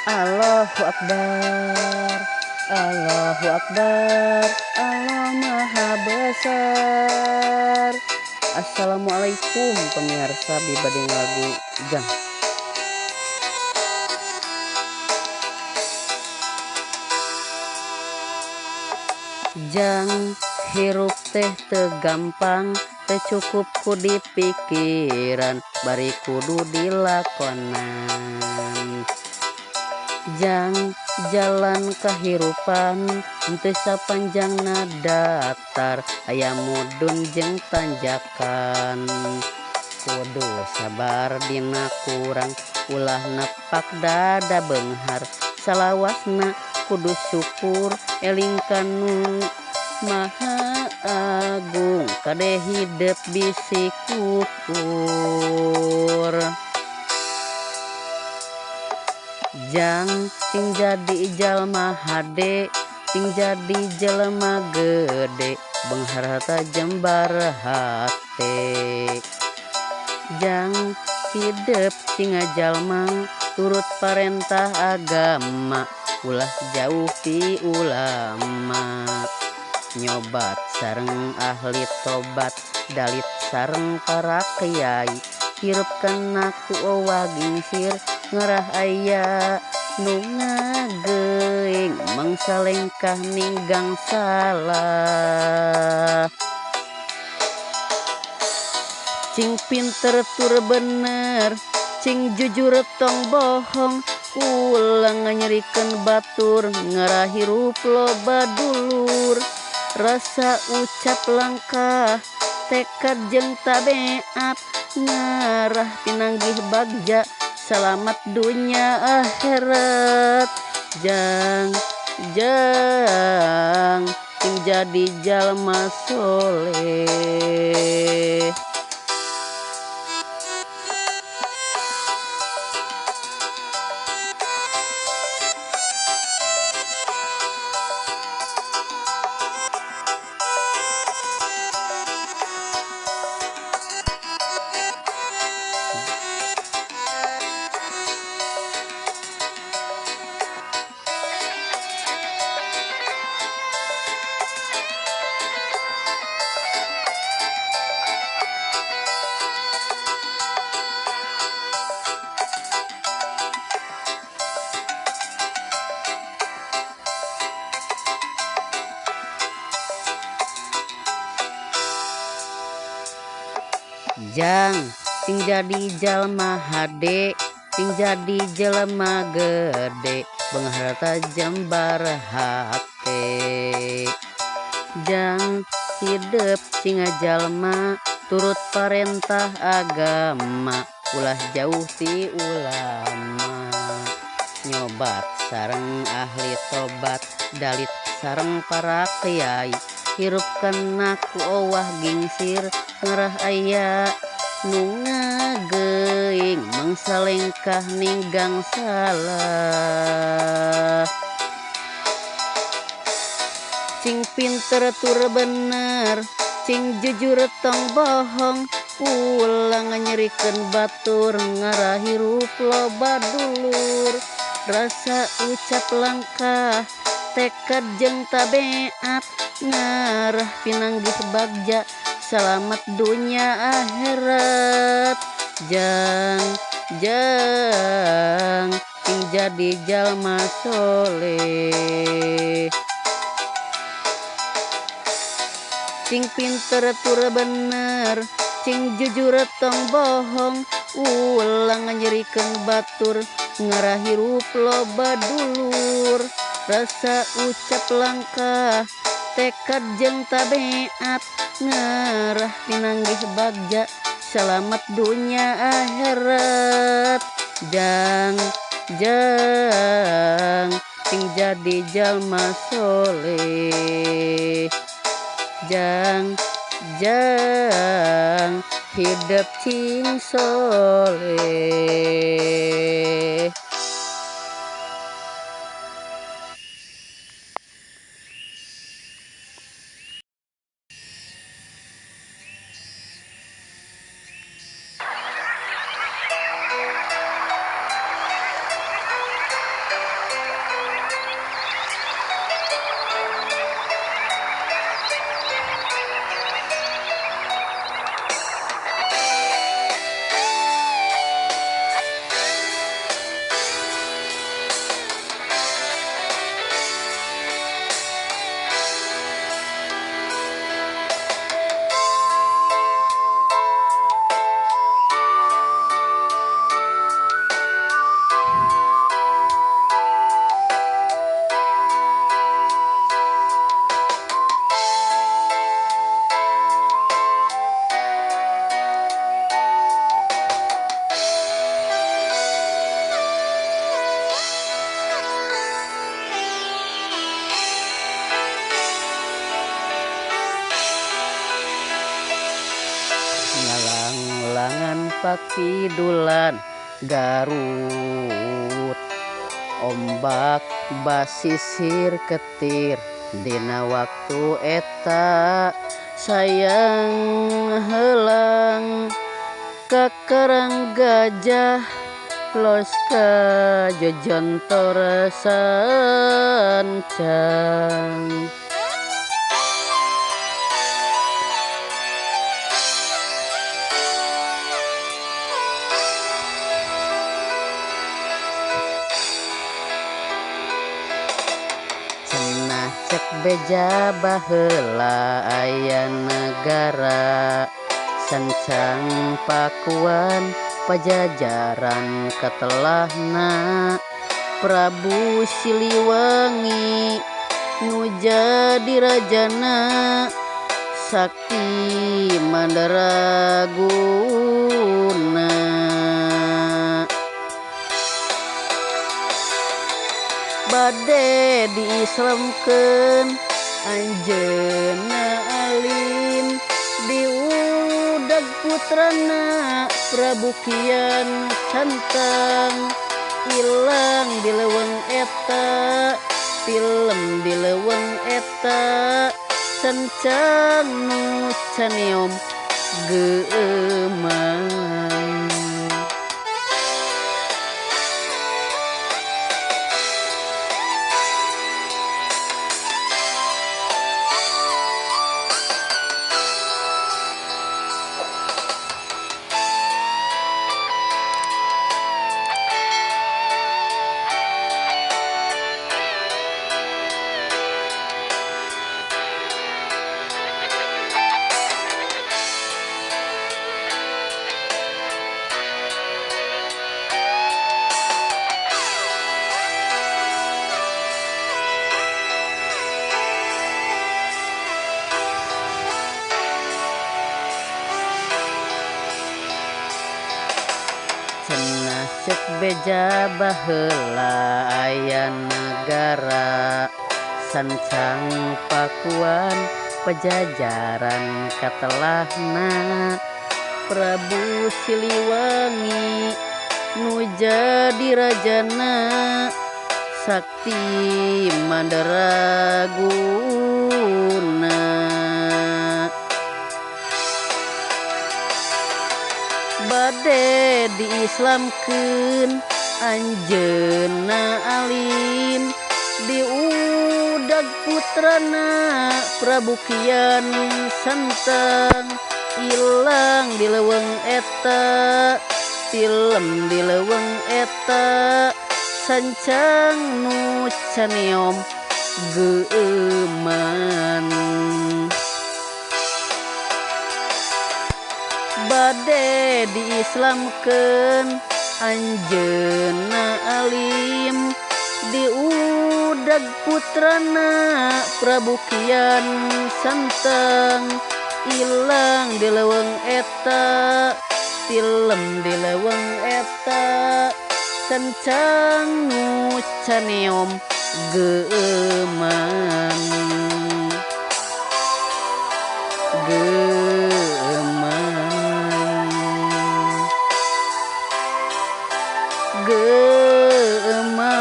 Allahu Akbar, Allahu Akbar, Allah Maha Besar. Assalamualaikum pemirsa, bibadeng lagu Jang. Jang hirup teh teu gampang, teu cukup ku dipikiran, bari kudu dilakonan. Jang jalan kahirupan teu sapanjangna datar, aya mudun jeung tanjakan. Kudu sabar dina kurang, ulah nepak dada beunghar, salawasna kudu syukur eling ka nu Maha Agung, kade hidep bisi kukur. Jang cing jadi jalma hade, cing jadi jelema gede, beunghar harta jembar hate. Jang hidep cing jalma turut parentah agama, ulah jauh ti ulama. Nyobat sareng ahli tobat, dalit sareng para kiai, hirup kana ku owah gingsir, ngarah aya nu ngageuing, mangsa lengkah ninggang salah. Cing pinter tur bener, cing jujur tong bohong, ulah nganyerikeun batur, ngarah hirup loba dulur. Rasa ucap langkah, tekad jeung tabeat, ngarah pinanggih bagja, salamat dunya akhirat. Jang jang cing jadi jalma soleh. Jang cing jadi jalma hade, cing jadi jelema gede, beunghar harta jembar hate. Jang hidep cing jalma turut parentah agama, ulah jauh ti ulama. Nyobat sareng ahli tobat, dalit sareng para kiai, hirup kana ku owah gingsir, ngarah aya nu ngageuing, mangsa lengkah ninggang salah. Cing pinter tur bener, cing jujur tong bohong, ulah nganyerikeun batur, ngarah hirup loba dulur. Rasa ucap langkah, tekad jeung tabeat, ngarah pinanggih bagja, salamat dunya akhirat. Jang jang cing jadi jalma soleh. Cing pinter tur bener, cing jujur tong bohong, ulah nganyerikeun batur, ngarah hirup loba dulur. Rasa ucap langkah, tekad jeung tabeat, ngarah pinanggih bagja, salamat dunya akhirat. Jang jang cing jadi jalma soleh. Jang jang hidep cing soleh. Panglangan pakidulan Garut ombak basisir ketir dina waktu eta sayang helang ka Karang Gajah los ka jojontor sancang. Cenah cek beja baheula aya nagara sancang Pakuan Pajajaran katelahna Prabu Siliwangi nu jadi rajana sakti mandraguna. Bade diislamkeun anjeunna alim diudag putrana Prabu Kian Santang ilang di leuweung eta tilem di leuweung eta sancang nu caneom geumang. Cenah cek beja baheula aya nagara sancang Pakuan Pajajaran katelahna Prabu Siliwangi nu jadi rajana sakti mandraguna. Bade diislamkeun anjeunna alim diudag putrana Prabu Kian Santang ilang di leuweung eta tilem di leuweung eta sancang nu caneom geumang. Bade diislamkeun anjeunna alim diudag putrana Prabu Kian Santang ilang di leuweung eta tilem di leuweung eta sancang nu caneom geumang. Geumang geumang.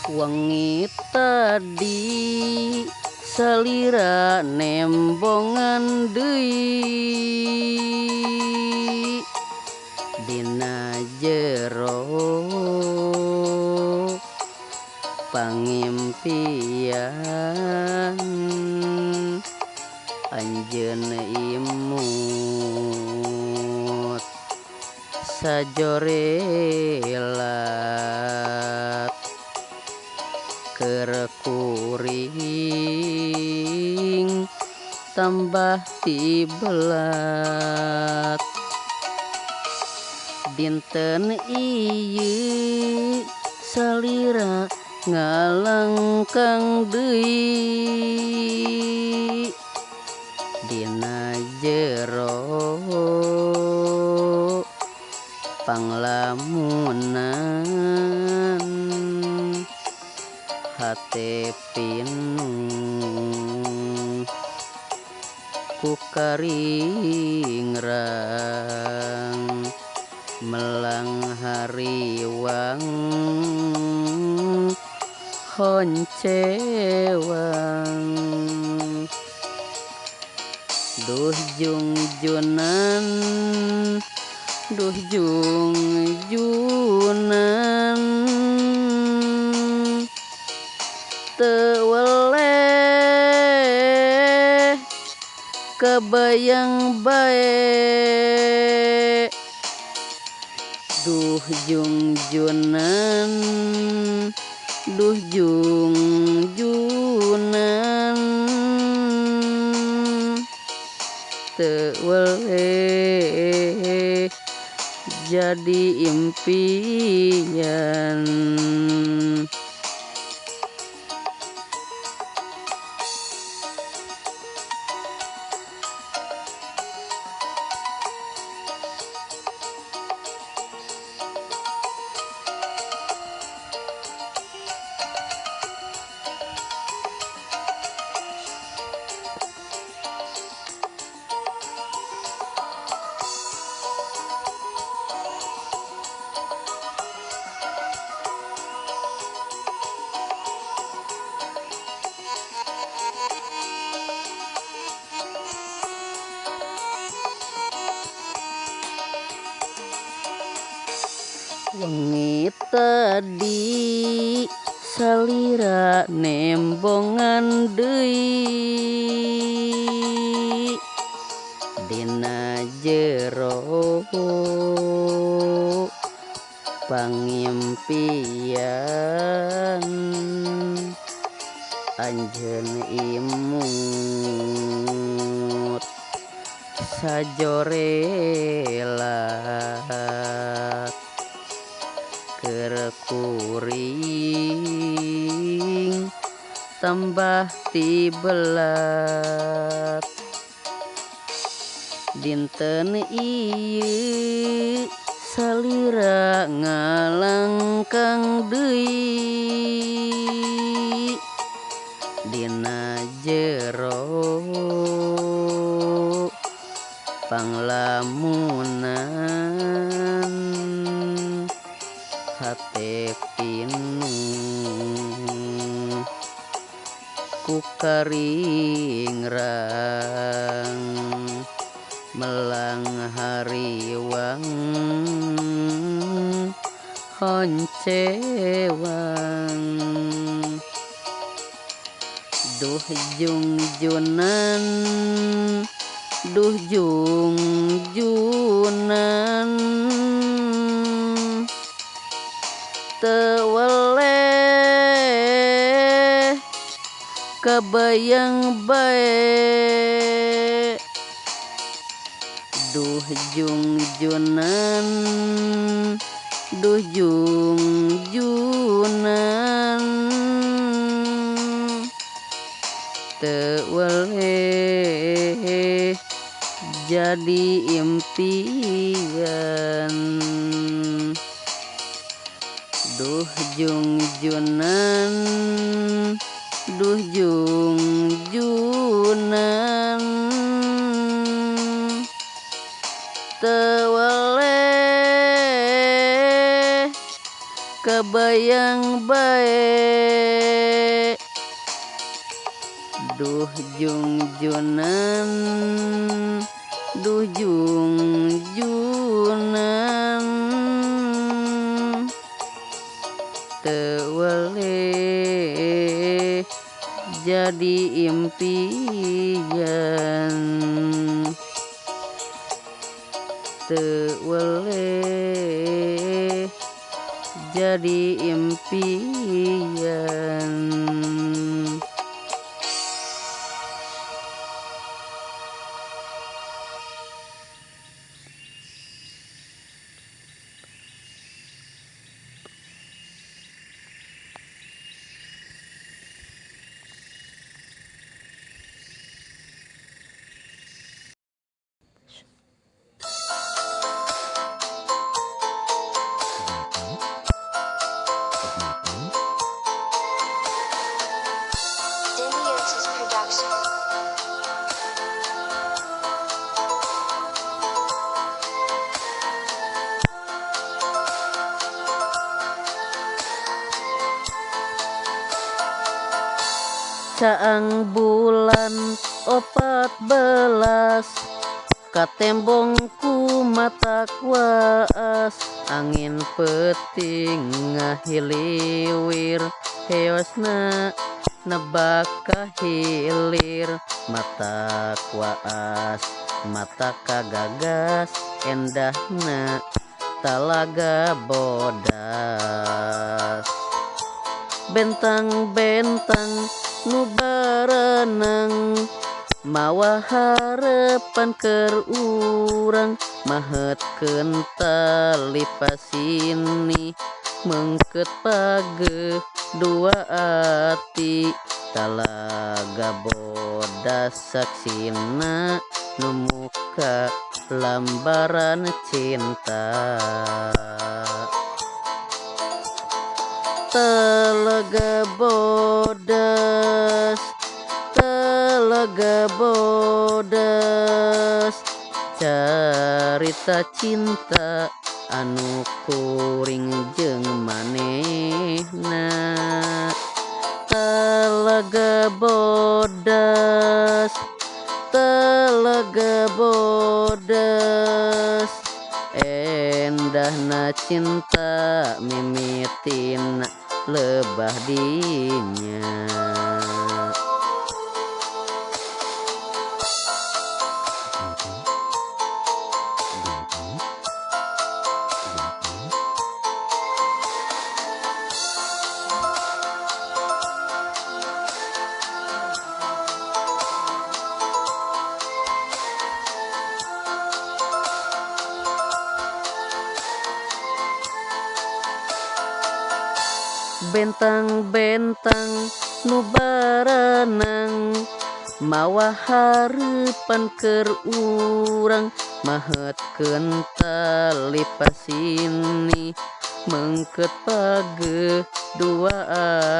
Wengi tadi salira nembongan deui dina jero pangimpian. anjeun imut sajorelat keur kuring tambah tibelat dinten ieu salira ngalangkang deui dina jero panglamunan hate pinuh ku karingrang melang hariwang honcewang duh jungjunan duh jungjunan teu weleh kabayang bae duh jungjunan duh jungjunan teu weleh jadi impian. Wengi tadi salira nembongan deui dina jero pangimpian anjeun imut sajorelat keur kuring tambah tibelat dinten ieu salira ngalangkang deui dina jero panglamunan hate pinuh ku karingrang melang hariwang honcewang duh jungjunan duh jungjunan teu weleh kabayang bae duh jungjunan duh jungjunan teu weleh jadi impian duh jungjunan duh jungjunan teu weleh kabayang bae duh jungjunan duh jungjunan teu weleh jadi jadi impian, teu weleh jadi impian. Caang bulan 14 katembong ku mata kuas, angin peuting ngahiliwir heosna nebak ka hilir, mata kuas mata kagagas endahna talaga bodas. Bentang-bentang nu barenang mawa harepan keur urang, mahetkeun tali pasini mengket pageuh dua ati, talaga bodas saksina nu muka lambaran cinta. Talaga bodas, talaga bodas, carita cinta anu kuring jeung manehna. Talaga bodas, talaga bodas, endahna cinta mimitina lebah dinya. Bentang-bentang nu barenang mawa harepan keur urang, mahetkeun tali pasini mengket pageuh dua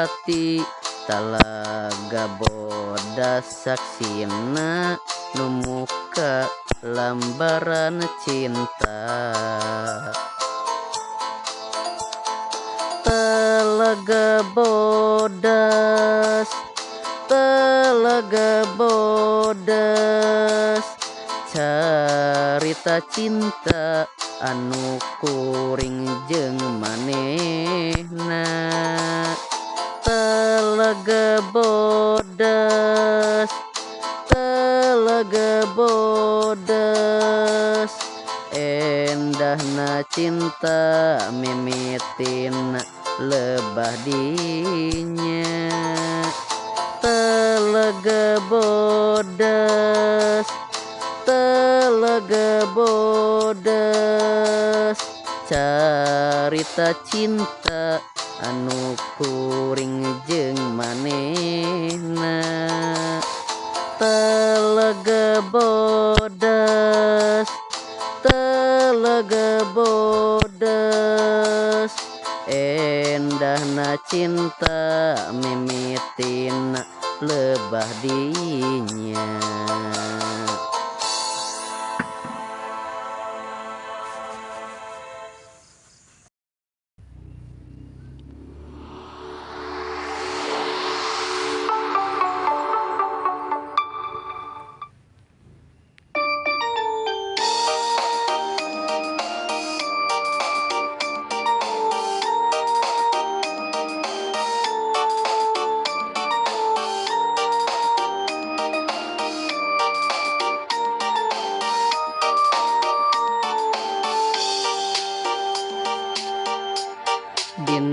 ati, talaga bodas saksina nu muka lambaran cinta. Talaga bodas, talaga bodas, carita cinta anu kuring jeung manehna. Talaga bodas, talaga bodas, endahna cinta mimitina lebah dinya. Talaga bodas, talaga bodas, carita cinta anu kuring jeung manehna. Talaga bodas, talaga bodas, endahna cinta mimitina lebah dinya.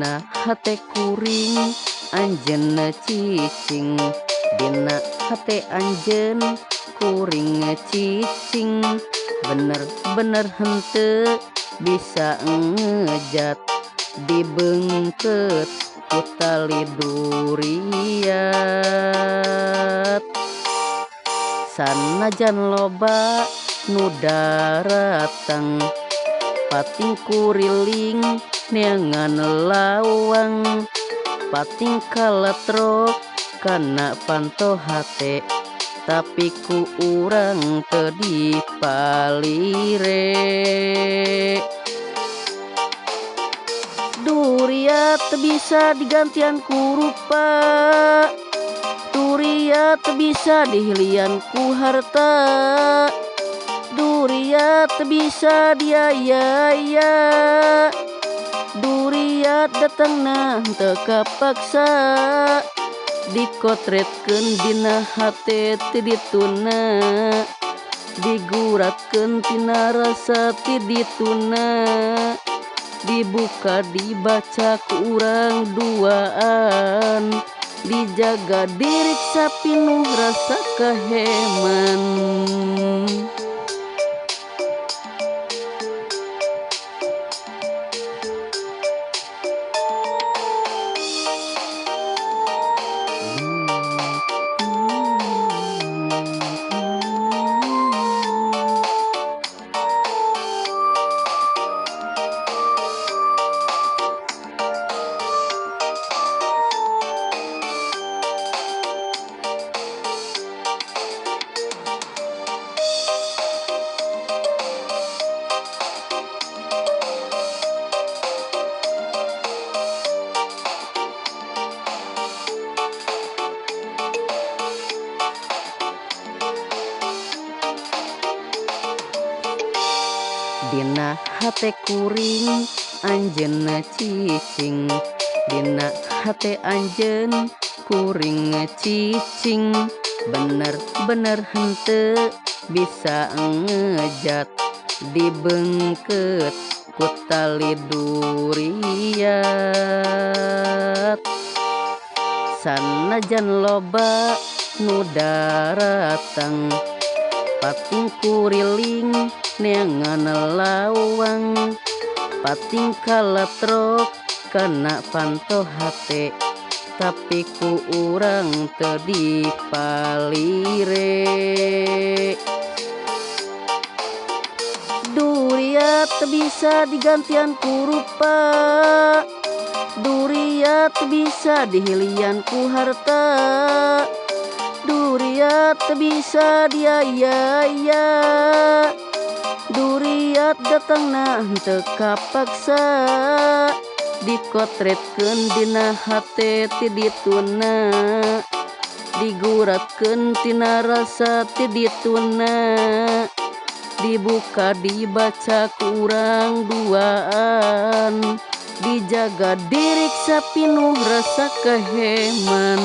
Dina hate kuring anjeun cicing, dina hate anjeun kuring cicing, bener-bener henteu bisa ngejat, dibeungkeut ku tali duriat. Sanajan loba nu daratang, pating kuriling neangan lawang, pating kaletrok kana panto hate, tapi ku urang teu dipalire. Duriat teu bisa digantian ku rupa, duriat teu bisa dihilian ku harta, duriat teu bisa diayaya, duriat datangna teu kapaksa, dikotretkeun dina hate ti dituna, diguratkeun tina rasa ti dituna, dibuka dibaca ku urang duaan, dijaga diriksa pinuh rasa kaheman. Dina hate kuring anjeun cicing, dina hate anjeun kuring cicing, bener-bener henteu bisa ngejat, dibeungkeut ku tali duriat. Sanajan loba nu daratang, pating kuriling neangan lawang, pating kaletrok kana panto hate, tapi ku urang teu dipalire. Duriat teu bisa digantian ku rupa, duriat teu bisa dihilian ku harta, duriat teu bisa diayaya, duriat datangna henteu kapaksa, dikotretkeun dina hate ti dituna, diguratkeun tina rasa ti dituna, dibuka dibaca ku urang duaan, dijaga diriksa pinuh rasa kaheman.